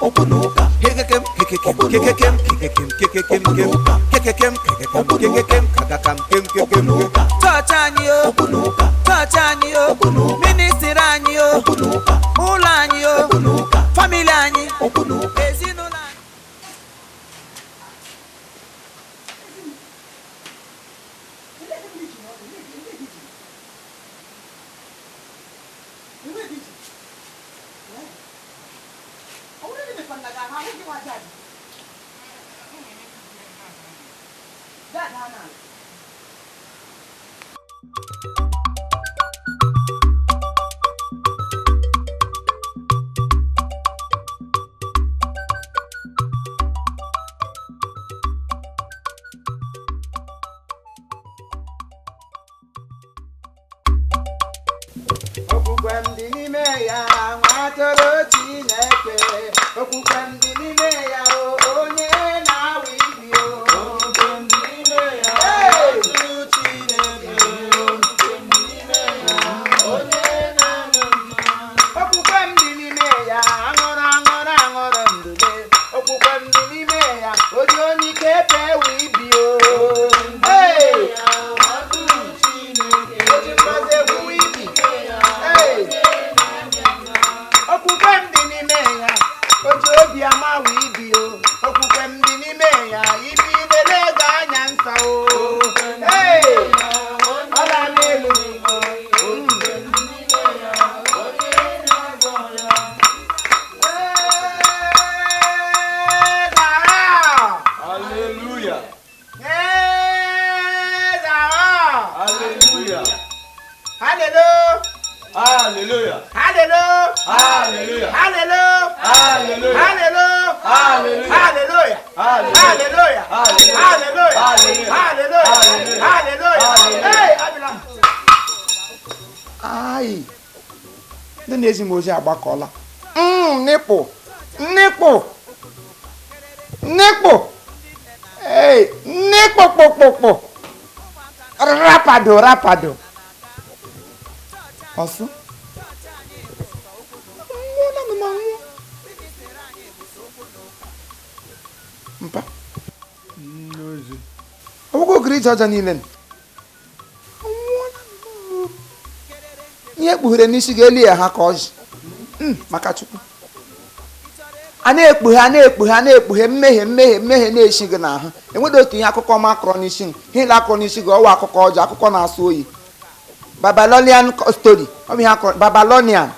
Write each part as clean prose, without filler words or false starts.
Okwu na ụka. Kekekem kekekem kekekem kekekem kekekem kekekem kekekem kekekem kakakam kem kekem. Chọọchị anyị o. Okwu na ụka. Chọọchị anyị o. Okwu na ụka. Ministry anyị o. Okwu na ụka. Ụlọ anyị o. Okwu na ụka. Family anyị. Okwu na ụka. Ezinụlọ anyị. Okwukwe m dị n'ime ya, nwa atụrụ Chineke. Okwukwe m dị n'ime ya, o onye na-awa ibi o. Okwukwe m dị n'ime ya, Hey! atụrụ Chineke. Okwukwe m dị n'ime ya, onye na-anụ mma. Okwukwe m dị n'ime ya, aṅụrụ aṅụrụ aṅụrụ ndule. Okwukwe m dị n'ime ya, oji onye ike epe ewu ibi o. Hey! Atụrụ Chineke, Oji mgbazi egwu ibi. Hey! Okwukwe m dị n'ime ya, oji obi ama wụ ibi o. Okwukwe m dị n'ime ya, ibi lele ego anya nsa o. Hey! Ọ na-ama elu. Hey, Zara! Hallelujah. Hey, Zara! Hallelujah. Hallelujah! Hallelujah. Hallelujah! Hallelujah. Hallelujah! Hallelujah. Hallelujah! Hallelujah. Hallelujah! Hallelujah. Hallelujah! Hallelujah. Hallelujah! Hallelujah. Hallelujah! Hallelujah. Hey, Abila! Ai, ndị na-ezi m ozi agbakọla. Nịpụ, nịpụ, nịpụ, ee, nịpụ kpụkpụkpụ, rapado rapado. Ọsụ. Nwụọ na m anwụọ. Mpa. Ọgwụgwọ ogiri ije ọjọọ niile nụ. Nwụọ na m. Ihe kpughere n'isi ga-eli ya ha ka ọjị. Maka Chukwu. A na-ekpughe a na-ekpughe a na-ekpughe mmehie mmehie mmehie na-esi gị n'ahụ. Enweghị otu ihe akụkọ ọma akọrọ n'isi gị. Ihe ile akọrọ n'isi gị ọwa akụkọ ọjọọ, akụkọ na-asụ oyi. Babylonian story. Ọ bụ ihe akọrọ Babylonian.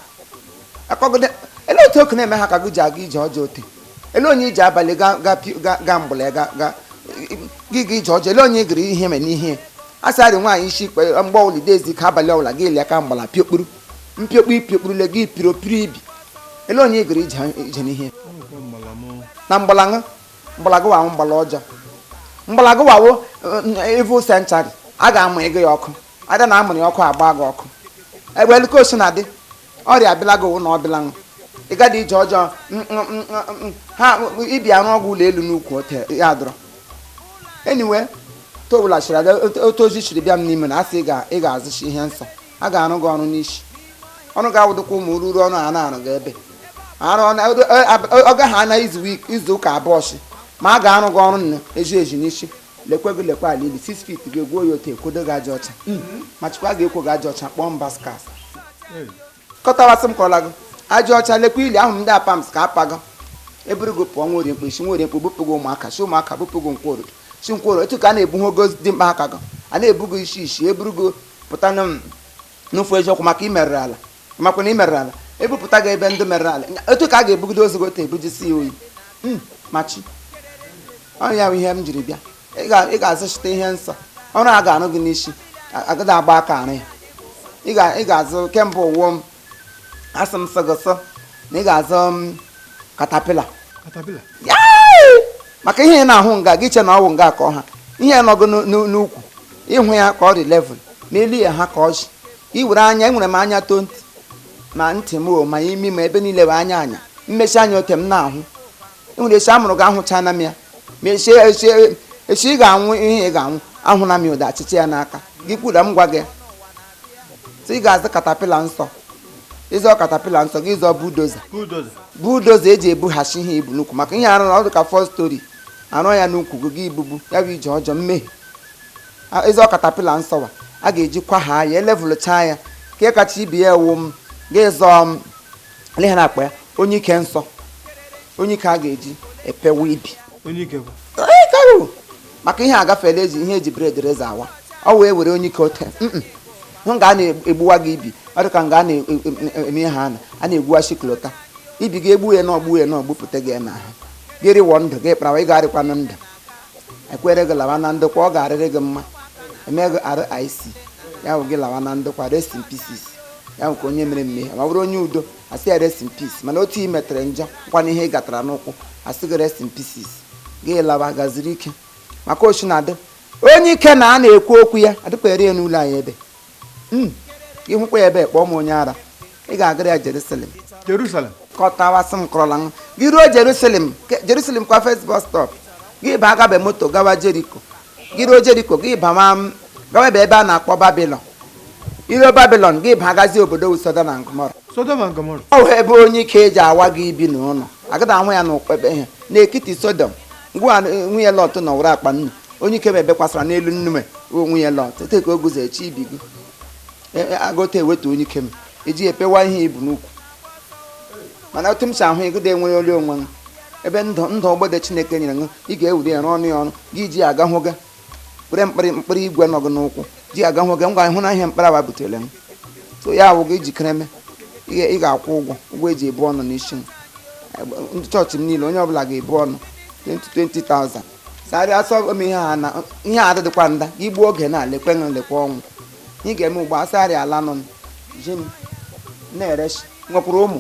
Akọgide ele otu oku na-eme ha ka gị ji aga ije ọjọọ ote. Ele onye ije abalị ga ga ga ga mgbele ga ga gị ga ije ọjọọ. Ele onye ị gịrị ihe me n'ihe. A sị arị nwaanyị isi ikpe mgbe ọwụla idezi ka abalị ọbụla gị lie aka mgbala piokpuru. Mpiokpu ipiokpurule gị piro piri ibi. Ele onye ị gịrị ije ije n'ihe. Na mgbalaṅụ mgbalagụ wawo mgbala ọjọọ. Mgbalagụ wawo evil century. A ga-amụ ego ya ọkụ. Ada na amụrụ ya ọkụ agba gị ọkụ. Egbe elukosi na-adị. Ọrịa abịala gị na ọbịla ṅụ. Ị gadị ije ọjọọ ha ibi arụ ọgwụ ụlọ elu n'ukwu ote ya dọrọ. Anyway, tobụla chiri abịa otu ozi chiri bịa m n'ime na asị ị ga-azụchi ihe nsọ. A ga-arụ gị ọrụ n'isi. Ọrụ ga-awụdịkwa ụmụ ruru ọnụ a na-arụ gị ebe. Arụ ọ gaghị ana izu izu ụka abụọ shi ma a ga-arụ gị ọrụ nne eji eji n'isi. Lekwe gị lekwe ala ili 6 feet ga-egwuo ya otu ekwodo gị aja ọcha. Ma chukwa ga-ekwo gị aja ọcha kpọọ m baskas. Kọtawasị m kọla gị aja ọcha lekwa ili ahụ ndị apams ka apago. Eburu gị pụọ nwa orimkpo isi nwa orimkpo bupụ gị ụmụaka si ụmụaka bupụ gị nkworo si nkworo etu ka a na-ebu ha ogo dị mkpa aka gị a na-ebu gị isi isi eburu gị pụta n'ụfụ eziokwu maka imerụrụ ala makwa na imerụrụ ala ebupụta gị ebe ndị merụrụ ala etu ka a ga-ebugide ozu gị otu ebujisi ya oyi. Machi ọ ya bụ ihe m jiri bịa. Ị ga-azụchite ihe nsọ. Ọrụ a ga-arụ gị n'isi agaghị agba aka arụ ya. Ị ga-azụ kemgbe ụwa m asị m sọ gị sọ na ị ga-azụ m katapila. Katapila? Maka ihe ị na-ahụ nga gị che na ọ wụ nga ka ọ ha. Ihe nọgụ n'ukwu ịhụ ya ka ọ dị level ma elu ya ha ka ọ ji. I were anya, enwere m anya to ntị ma ntị m o ma imi ma ebe niile bụ anya anya. Mmechi anya ote m na-ahụ. Enwere esi amụrụ gị ahụchana m ya. Ma esi ị ga-anwụ ihe ị ga-anwụ ahụna m ya ụda achịcha ya n'aka. Gị kwuru m gwa gị. Sị ị ga-azụ katapila nsọ. Ịzọ katapila nsọ gị zọọ budoza. Budoza eji ebughachi ihe ibu n'ukwu maka ihe arụ na ọ dị ka first story arụ ya n'ukwu gị ibubu ya bụ ije ọjọọ mmehie. Ịzọ katapila nsọ wa a ga-ejikwa ha ya elevụlụcha ya ka kacha ibi ya ewu m gị zọọ m ele ha na-akpa ya onye ike nsọ onye ike a ga-eji epewa ibi maka ihe agafeela eji ihe eji bred reza awa ọ wee were onye ike ote hụ nga a na-egbuwa gị ibi ọ dị ka nga a na-eme ha a na-egbuwachi klota ibi gị egbu ya na ọgbu ya na ọgbupụta gị na ahụ gị rịwọ ndụ gị kparawa ị ga-arịkwanụ ndụ ekwere gị lawa na ndokwa ọ ga-arịrị gị mma eme gị RIC ya bụ gị lawa na ndokwa rest in pieces ya bụ ka onye mere mmehie ma ọ bụrụ onye udo asị ya rest in peace mana otu ị metere njọ nkwana ihe ị gatara n'ụkwụ asị gị rest in pieces gị lawa gaziri ike maka ochi na-adị onye ike na a na-ekwu okwu ya adịkwa ere ya n'ụlọ anyị ebe gị hụkwa ya ebe kpọọ m onye ara ị ga-agara ya Jerusalem Jerusalem kọtawasị m kọrọla m gị ruo Jerusalem Jerusalem kwa first bus stop gị baa gabe moto gawa Jeriko gị ruo Jeriko gị bawa gawa ebe a na-akpọ Babilọn iruo Babilọn gị baa gazi obodo Sodom and Gomora Sodom and Gomora ọ bụ ebe onye ike eji awa gị ibi n'ụlọ agada ahụ ya n'ụkpebe ihe n'etiti Sodom ngwa nwunye Lọt nọwụrụ akpa nnu onye ike ebekwasara n'elu nnume nwunye Lọt ete ka o guzo echi ibi gị agụta ewetu onye ike m eji epewa ihe ibu n'ukwu mana otu m si ahụ ịgụda enwere olu onwe m ebe ndụ ndụ ogbede Chineke nyere m ị ga-ewere ya rụọ ọnụ ya ọrụ gị ji aga hụ gị were mkpịrị mkpịrị igwe nọ gị n'ụkwụ ji aga hụ gị ngwa hụ na ihe mkpara wa butere m so ya awụ gị jikere me ị ga-akwụ ụgwọ ụgwọ eji ebu ọnụ n'isi m ndị chọọchị m niile onye ọbụla ga-ebu ọnụ 20,000 sarịa asọ ome ihe a na ihe a adịdịkwa nda gị gbuo oge na lekwe ṅụ lekwe ọnwụ ị ga-eme ugbo asarịa ala nọ ji m na-erechi nwekwuru ụmụ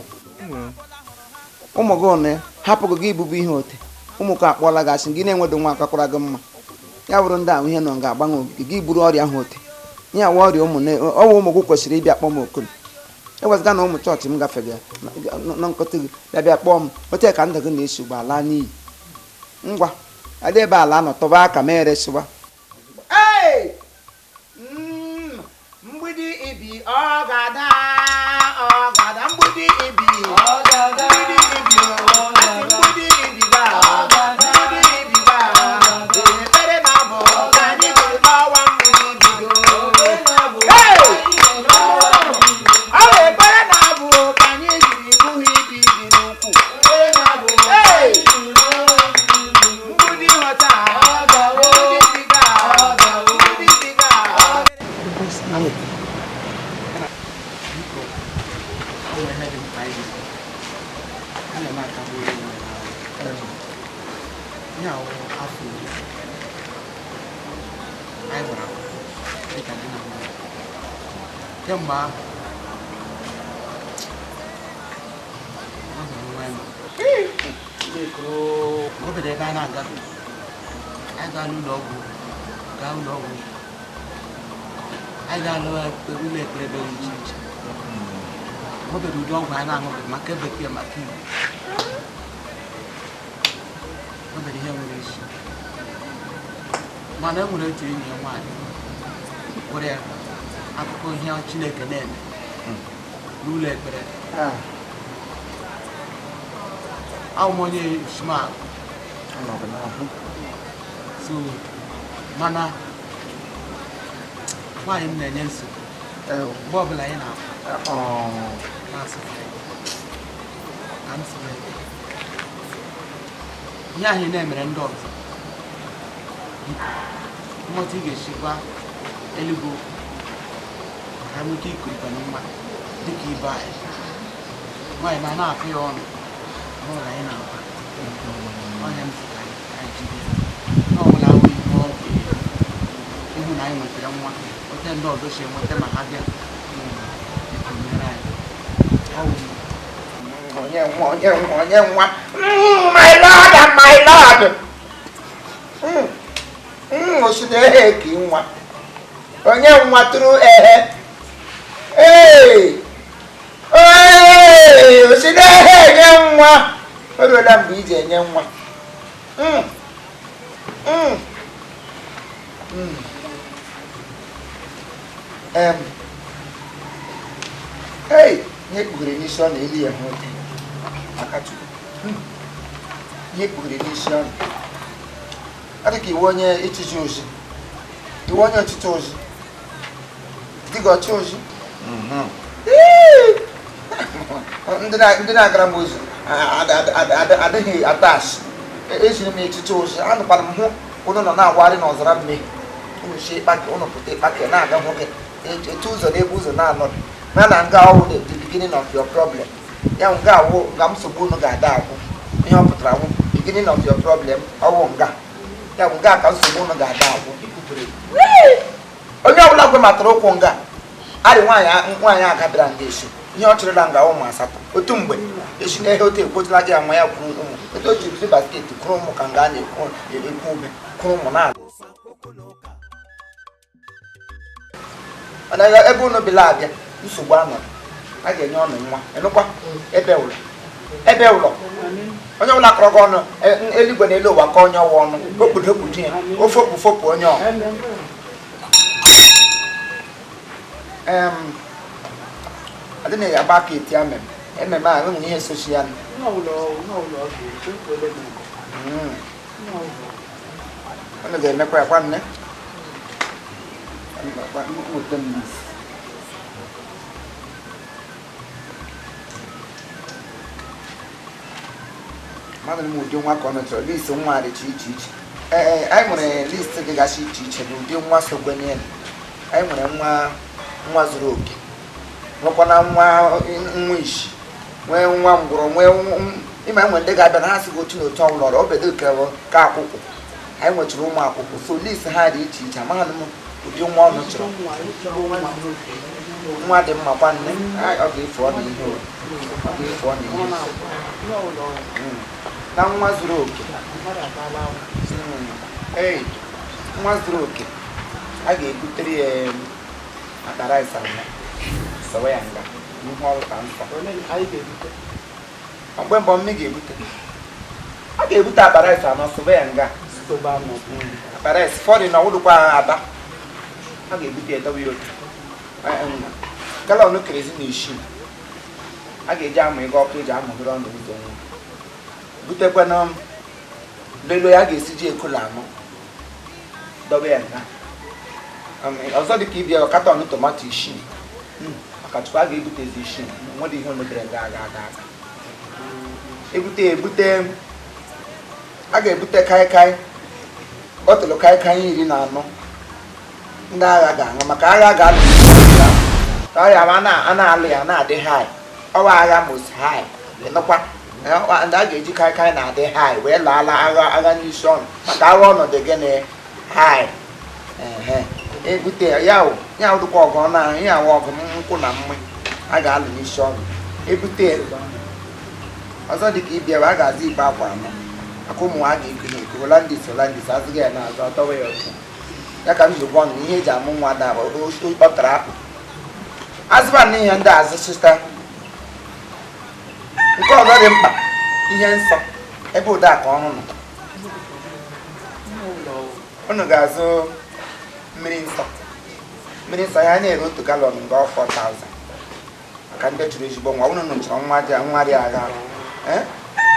ụmụ gị ụnụ ya hapụ gị ibubu ihe ote ụmụ ka akpọọla gị asị gị na-enwedo nwa akakwara gị mma ya bụrụ ndị ahụ ihe nọ ga-agbanwe ogige gị buru ọrịa ahụ ote ihe awa ọrịa ụmụ ọwa ụmụ gị kwesịrị ịbịa kpọọ m okolo ewezụga na ụmụ chọọchị m gafere na nkọtị gị bịa bịa kpọọ m ote ka ndụ gị na-esi ugbo ala n'iyi ngwa adị ebe ala nọ tọba aka ma eresiwa mgbidi ibi ọ ga-ada ọ ga-ada mgbidi ibi mgbidi ibi mgbidi ibi ga mgbidi ibi ga ekpere na abụ ka anyị jiri n'ọwa mgbidi ibido ọ bụ ekpere na abụ ka anyị jiri bụghị ibi ibi n'ukwu mgbidi nghọta mgbidi ibi ga mgbidi ibi ga. Kemgbe ahụ obodo ebe a na-aga anyị gaa n'ụlọ ọgwụ gaa ụlọ ọgwụ anyị gaa ụlọ ekpere ebe dị iche iche obodo ụdị ọgwụ anyị na-aṅụbeghị maka bekee maka Igbo obodo ihe nwere isi mana e nwere otu enyi ya nwaanyị gwara ya akụkọ ihe Chineke na-eme n'ụlọ ekpere. Ahụ m onye Ishmael so mana nwaanyị m na-enye nsogbu mgbe ọbụla anyị na-asụ ka m si ihe ahụ na-emere ndị ọzọ mmụta ị ga-echekwa eluigwe ka nwee ike ikurikwa nwa dịka ibe anyị nwaanyị ma na-afụ ya ọnụ n'ụlọ anyị na-akwa ọnya m sị ka anyị jide n'ọbụla ahụ ihe ọgwụ ịhụ na anyị nwetara nwa ote ndị ọzọ si enweta ma ha bịa ekumere anyị ọwụ onye nwa onye nwa onye nwa my lord and my lord osi na ehe ka nwa onye nwa tụrụ ehe ee ee osi na ehe enye nwa o ruola mgbe iji enye nwa. Hey, Ihe ekpughere n'isi ọ na-eli ya ha ote maka Chukwu. Ihe ekpughere n'isi ọ ọ dị ka iwe onye ịchịchị ozi, iwe onye ọchịchị ozi dịka ọchị ozi. Ndị na-agara m ozi adịghị atash. Ejiri m echiche ozi, anụkwara m hụ unu nọ na-agwarị n'ọzara mmehie unu si ịkpake, unu pụta ịkpake na-aga nwoke etu ụzọ n'ebe ụzọ na-anọdụ na na nga ọwụ the beginning of your problem. Ya nga awụ nga nsogbu unu ga-ada agwụ. Ihe ọ pụtara awụ beginning of your problem ọwụ nga ya bụ nga ka nsogbu unu ga-ada agwụ. Onye ọbụla gwematara ụkwụ nga arị nwaanyị agabịara nga esi ihe ọ chịrịla nga ụmụ asatọ otu mgbe esi na ihe otu ekwotụla gị anwa ya kwuru ụmụ otu o jiri basket kwuru ụmụ ka nga a na-ekwu ekwu ube kwuru ụmụ na mana ebe unu bila abịa nsogbu anọdụ a ga-enye ọnụ nwa enukwa ebe ụlọ ebe ụlọ onye ọbụla kọrọ gị ọnụ eluigwe na elu ụwa ka onye ọwa ọnụ okpudo okpudo ya ofe okpu onye ọ adịghị agba aka eti amem ememe a enwere ihe sochi ya. Unu ga-emekwa ya kwa nne. Mmadụ m ụdị nwa ka ọ nọchọrọ list nwa dịcha iche iche. Ee, anyị nwere list dịgasị iche iche na ụdị nwa sokwenye. Anyị nwere nwa zuru oke, nwekwana nwa ishi, nwee nwa ngwụrọ, nwee ịma enwe ndị ga-abịa na ha sị gị otu na otu ọbụla ọrụ obedo ke ka akwụkwọ. Anyị nwechara ụmụ akwụkwọ, so list ha dị iche iche. Amaghị m ụdị nwa ọnụ chọrọ. Nwa dị mma kwa nne, ọ ga-efu ọnụ ihe ọ ga-efu ọnụ ihe na nwa zuru oke. Ee, nwa zuru oke a ga-ebutere ya akpa rice anọ sọwa ya nga n'ihu ọrụ ka nsọ mgbe mbọ mme ga-ebute a ga-ebute akpa rice anọ sọwa ya nga akpa rice fọdụ na ọwụdụkwa aba a ga-ebute ya dobe ya otu galọn kerozin na isii a ga-eji amụ ego ọkụ eji amụgịrị ọnụ ụzọ nwa butekwana lelo ya ga-esi ji ekola anọ dobe ya nga. Ọzọ dị ka ibia katọn tomato isii maka chukwu a ga-ebutezi isii nwere ihe mebere ga aga aga aga ebute ebute a ga-ebute kaikai bọtụlụ kaikai 14 ndị agha ga-aṅụ maka agha ga-alụ ọrịa a na-alụ ya na-adị high ọwa agha most high nọkwa ndị a ga-eji kaikai na-adị high wee laala agha agha n'isi ọnụ maka agha ọnọdụ gịnị high. Ebute ya ya dịkwa ọgụ ọnụ ahụ ya awụ ọgụ nkwụ na mmụ a ga-alụ n'isi ọnụ ebute. Ọzọ dị ka ịbịa a ga-azụ igbe akwa anọ maka ụmụ ha ga-eko ha eko Hollandis Hollandis azụghị ya n'azụ ọtọwa ya ọtọ ya ka m ji gwa ọnụ na ihe eji amụ nwa da ọ tara akpụ azụba na ihe ndị azụ sista nke ọzọ dị mkpa ihe nsọ ebe ụda ka ọnụ nọ unu ga-azụ mmiri nsọ mmiri nsọ ya na-ere otu galọn nga 4,000 maka ndị chọrọ ezigbo nwa unu nụchọrọ nwa dị nwa dị agha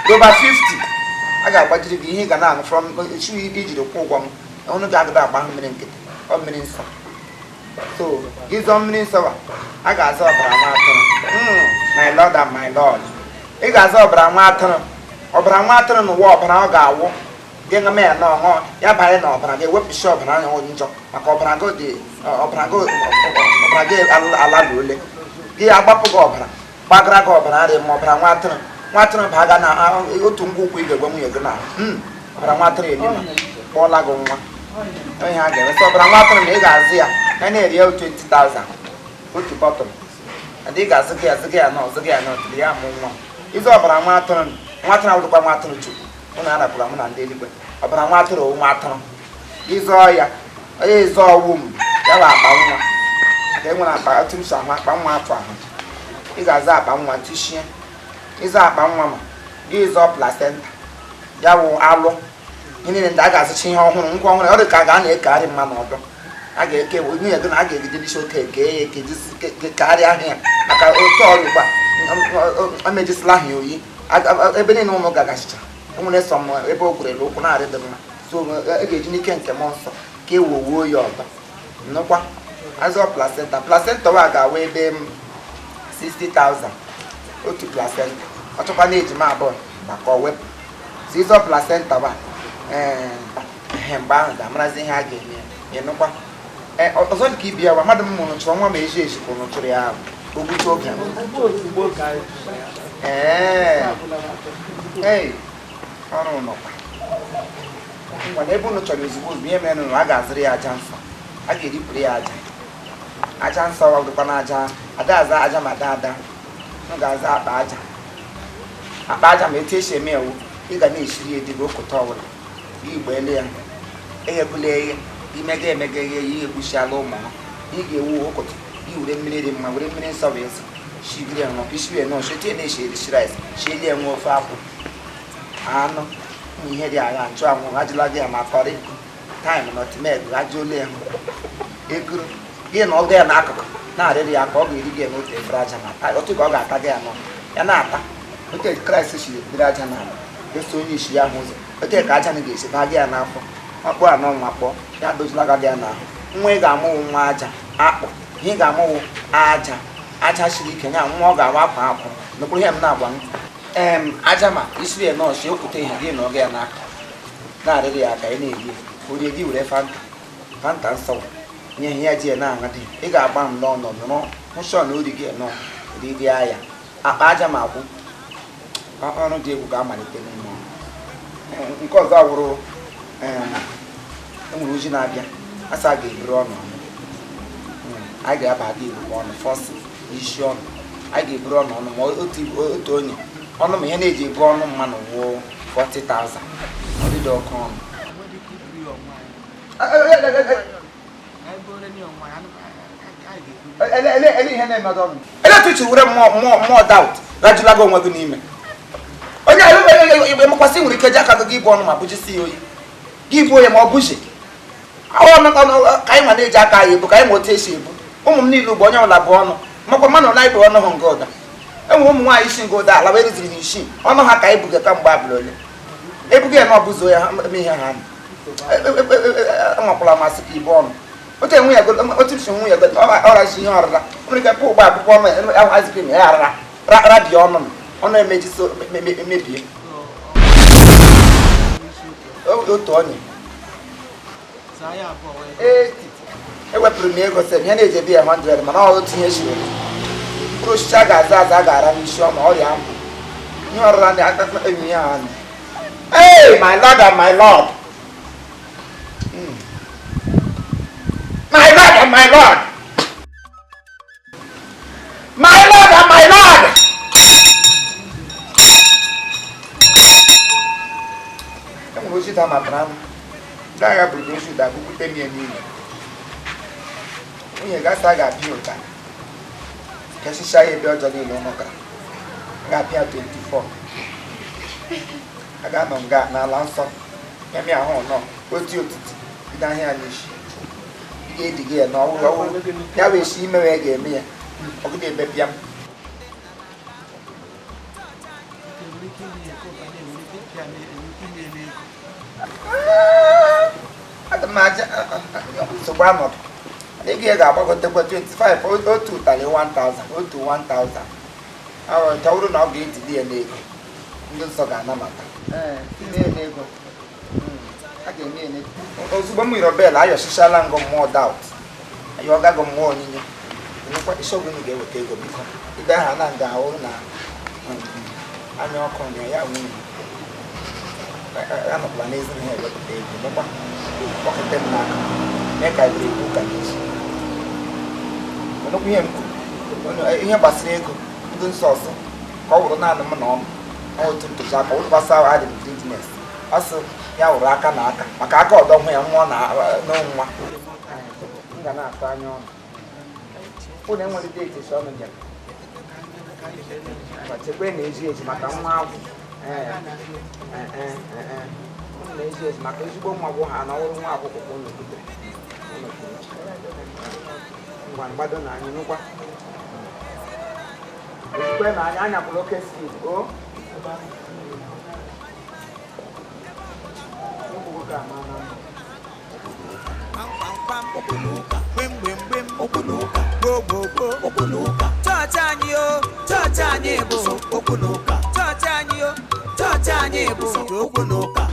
doba 50 a ga-agbajiri gị ihe ị ga na-aṅụ from chu ijiri kwụ ụgwọ m unu ga-agada agba mmiri nkịtị ọ mmiri nsọ so gị zọọ mmiri nsọ a ga-azọ ọbara nwa atụrụ. My lord and my lord, ị ga-azọ ọbara nwa atụrụ ọbara nwa atụrụ n'ụwa ọbara ọ ga-awụ gị ṅụma ya na ọṅụ ya banye na ọbara gị ewepụsị ọbara anya njọ maka ọbara gị dị ọbara gị ọbara gị ala ole gị agbapụ gị ọbara gbagara gị ọbara arị ma ọbara nwa atụrụ nwa atụrụ baga na otu ngwa ụkwụ ị ga-egwe nwunye gị na ọbara nwa atụrụ elima kpọọla gị nwa onye ha ga-enweta ọbara nwa atụrụ na ị ga-azụ ya ya na-eri ya 20,000 otu bọtụlụ adị ị ga-azụ gị azụ gị ya na ọzụ gị ya na ọtụrụ ya mụ nwa ịzụ ọbara nwa atụrụ nwa atụrụ awụrụkwa nwa atụrụ chukwu ụnụ arapụrụ mụ na ndị eluigwe ọbara nwa atụrụ nwa atụrụ ịzọ ya onye ịzọ ọwụ m ya bụ akpa nwa ka e nwere akpa otu m si ahụ akpa nwa afọ ahụ ị ga-azụ akpa nwa tụchie ịzọ akpa nwa ma gị zọọ placenta ya wụ alụ ihe niile ndị a ga-azụcha ihe ọhụrụ ngwa ọhụrụ ọ dị ka a ga na-ekegharị mma n'ọdọ A ga-eke nwunye gị na a ga-egide n'isi oke kee ya eke karịa ahịa maka oke ọrụ ugbu a emejisila ahịa oyi ebe niile ụmụ gagachicha enwere sọ m ebe o gwerere ụkwụ na-arị dị mma so e ga-eji n'ike nke mmụọ nsọ ka e wowuo ya ọzọ nnukwa azụ placenta wa ga-awa ebe 60,000 otu placenta ọ chọkwa na ejima abụọ maka ọ wepụ so ịzọ placenta wa ee mgbe ahụ ga-amarazi ihe a ga-eme ya ịnụkwa ọzọ dị ka ibi ya wa mmadụ m mụrụ chọrọ nwa ma eji eji ka ụnụ chụrụ ya ogbutu oge ee ọrụ nọkwa ngwana ebe unu chọrọ ozugbo ozugbo ihe mere nụrụ a ga-azụrụ ya aja nsọ a ga-eripụrụ ya aja aja nsọ dịkwa na aja ada aza aja ma ada m ga-aza akpa aja akpa aja ma etu esi eme ewu ị ga na-esiri ya dịga okụta ọbụla igbe elu ya eghebula eghe imega emega eghe ya ihe egbuchiala ụmụ ha ị ga-ewu okụta i were mmiri dị mma were mmiri nsọ wee zụ shigiri ya nọkụ isi nọ chetie na-eshi erishi rice shielie nwe ofe akwụ anụ ụmụ ihe dị agha nchụanwụ ajụla gị ya ma kọrị taịm nọtmeg ajụla ya eguru gị na ọgụ ya n'akụkụ na-arịrị ya ka ọ ga-eri gị n'otu efere aja ma taa otu ka ọ ga-ata gị ya nọ ya na-ata otu Kraịst siri ebiri aja n'ala eso onye isi ya ahụ ụzọ otu ka aja na ga-esi baa gị ya n'afọ ọkpọ anọ nwa kpọọ ya dozila gị ya n'ahụ nwa ị ga-amụwụ nwa aja akpụ ihe ị ga-amụwụ aja aja siri ike nya nwa ọ ga-awa akwa akwụ nụkwuru ihe m na-agwa m aja ma isiri ya nọọsụ okwute ihe gị na ọga ya n'aka na-arịrị ya aka ị na-eri orie gị were fanta nsọ nye ihe ya ji ya na-aṅa dị ị ga-agba m n'ọnọ nọrọ hụshọ na ori gị nọ ririe ya akpa aja ma akwụ ọrụ dị egwu ga-amalite n'ime nke ọzọ wụrụ enwere oji na-abịa asa ga-eburu ọnụ a ga-aba gị igbo ọnụ fọsị n'isi ọnụ a ga-eburu ọnụ ọnụ ma otu onye ọnụ ma ihe na-eji ebu ọnụ mmanụ wuo 40,000 ọdịdị ọkụ ọnụ ele were mmụọ daut rajụla gị onwe gị n'ime onye emekwasị nwere ike ji aka gị ibu ọnụ ma bụjisi ya oyi gị buo ya ma ọ bụji ka anyị nwa na-eji aka anyị ebu ka anyị ma otu esi ebu ụmụ m niile ugbo onye ọbụla bụ ọnụ makwa mmanụ na ibu ọnụ hụ nga ụda enwere ụmụ nwaanyị isi nga ụda ala wee rụziri n'isii ọnụ ha ka anyị buga kamgbe abụla ole ebuga ya na ọbụzo ya eme ihe ha nwakwala masị ka ibu ọnụ otu si nwunye ọrazi ihe ọrịra nwere ike pụ ụgbọ akwụkwọ ọnụ azikrim ya arara rabie ọnụ m ọnụ emejisi emebie otu onye ewepụrụ m ego sef ihe na-eji ebi ya 100 mana ọ otu ihe siri mkpụrụ osisi a ga-aza aza a ga-ara n'isi ọma ọrịa ahụ ihe ọrịra na-enyi ya anya. Hey, my Lord and my Lord. My Lord and my Lord. My Lord and my Lord. Enwere osi da matara m ndị agha bụrụ osi da bukwute m ya niile nwunye gasa ga-apịa ụtarị kesịcha ya ebe ọjọọ niile ụnụ gara ga-apịa 24 a ga-anọ nga n'ala nsọ eme ahụ nọ otu otiti bido ahịa n'isi ị ga-ediga ya na ọwụrụ ya wee si ime wee ga-eme ya ọgụdị ebe pịa m aga m aja nsogbu anọdụ ego ya ga-agbagotekwa 25 otu ụtarị 1000 otu 1000 ahụ bụrụ na ọ ga-etili ya n'ego ndị nsọ ga-anabata ozugbo m yọrọ bel ayọchichala ngụ mmụọ daut ayọgago mmụọ onyinye nnukwu isiogunu ga-eweta ego biko ibe aha na nga ahụ na anya ọkụ na ya nwunye anọkwala n'ezi ha ewepụta ego nụkwa kpọkọta m n'aka mee ka ebere ekwu ụka n'echi nnukwu ihe m kwuru ihe gbasara ego ndị nsọ ọsọ ka ọ wụrụ naanị m na ọnụ otu ntụziaka ụlọ gbasara adị m greediness asụ ya wụrụ aka na aka maka aka ọdọ hụ ya nwụọ na nwa m ga na-atụ anya ọnụ ụnụ enwere deeti si ọnụ bịara ma chekwa na eji eji maka nwa agwụ ụnụ na-eji eji maka ezigbo nwa gwụ ha na ọhụrụ nwa akwụkwọ ka ụnụ butere Ngwa mgbado na anyị nụkwa. Ezikwe na anyị anyakwụla oke speed o. Ụmụ nwoke a maa na mma. Chọọchị anyị o, chọọchị anyị bụ okwu na ụka. Chọọchị anyị o, chọọchị anyị bụ okwu na ụka.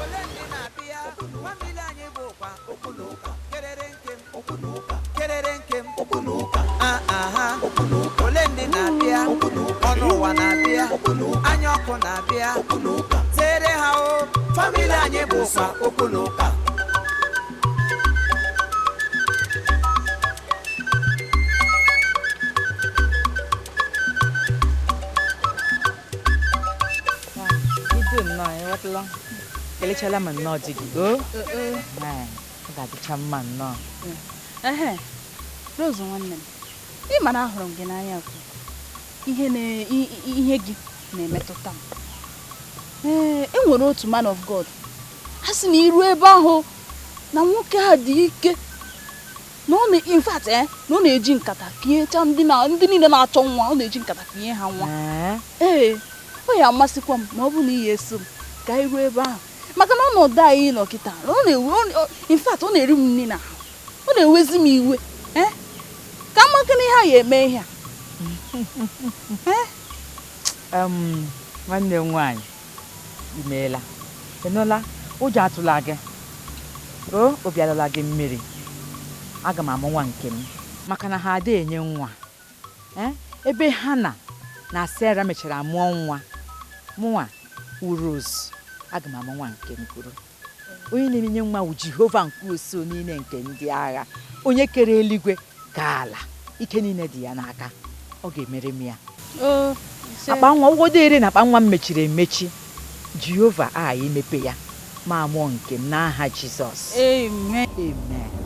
Ole ndị na-abịa, famili anyị bụkwa okwu na ụka. Kerere nkem, okwu na ụka. Kerere nkem, okwu na ụka. Ah, aha. Ole ndị na-abịa, ọnụ ụwa na-abịa, anya ọkụ na-abịa, zere ha o, famili anyị bụkwa okwu na ụka. Idu nnọọ, ịghọtala? Kelechala m nnọọ di gị, o? Ee, ọ ga-adịcha mma nnọọ. Ehe, Rose nwanne m, ị ma na ahụrụ m gị n'anya nke ukwuu. Ihe na- ihe gị na-emetụta m. Ee, e nwere otu man of God. A sị na iru ebe ahụ na nwoke a dị ike na ọ na in fact na ọ na-eji nkata kinyecha ndị na ndị niile na-achọ nwa, ọ na-eji nkata kinye ha nwa. Ee, ọ ya amasịkwa m ma ọ bụrụ na ị ya eso m ka anyị ruo ebe ahụ, maka na ọnọdụ anyị nọ kịta ọ na-ewe in fact ọ na-eri m nri n'ahụ, ọ na-ewezi m iwe. Ka maka na ihe a ya eme ihe a. Nwanne m nwaanyị, imeela. Ị nụla? Ụjọ atụla gị. O, obi alala gị mmiri. Aga m amụ nwa nke m maka na ha adịghị enye nwa. Ebe ha na Sarah mechara mụọ nwa, mụnwa wụ Rose, aga m amụ nwa nke m kwuru. Onye na-enye nwa wụ Jehova nke usuu niile nke ndị agha, onye kere eluigwe ka ala, ike niile dị ya n'aka, ọ ga-emere m ya. Akpa nwa ụgwọ dịrị na akpa nwa m mechiri emechi, Jehova aghaghị imepe ya ma mụọ nke m n'aha Jizọs. Amen. Amen.